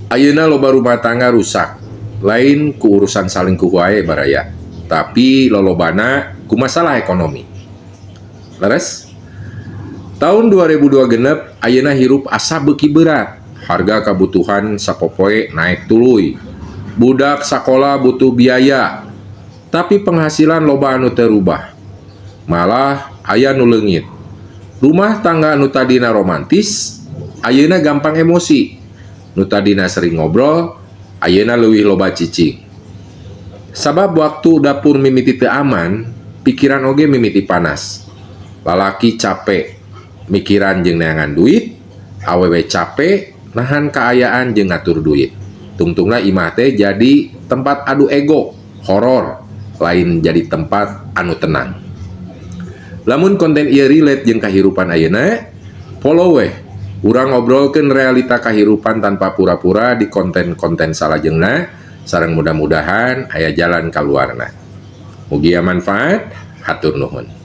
Ayeuna loba rumah tangga rusak lain ku urusan salingkuh wae, baraya, tapi lolobana ku masalah ekonomi. Leres? Tahun 2002 genep ayeuna hirup asa beuki berat. Harga kebutuhan sapopoe naik tuluy. Budak sakola butuh biaya, tapi penghasilan loba anu teu rubah. Malah aya nu leungit. Rumah tangga anu tadina romantis, ayeuna gampang emosi. Nu tadina sering ngobrol, ayeuna leuwih loba cicing. Sabab waktu dapur mimiti teu aman, pikiran oge mimiti panas. Lalaki capek mikiran jeung neangan duit, awewe capek nahan kaayaan jeung ngatur duit. Tungtungna imah teh jadi tempat adu ego, horor, lain jadi tempat anu tenang. Lamun konten ieu relate jeung kahirupan ayeuna, follow weh. Urang ngobrolkeun realita kahirupan tanpa pura-pura di konten-konten salajengna, sareng mudah-mudahan aya jalan kaluarna. Mugia manfaat, hatur nuhun.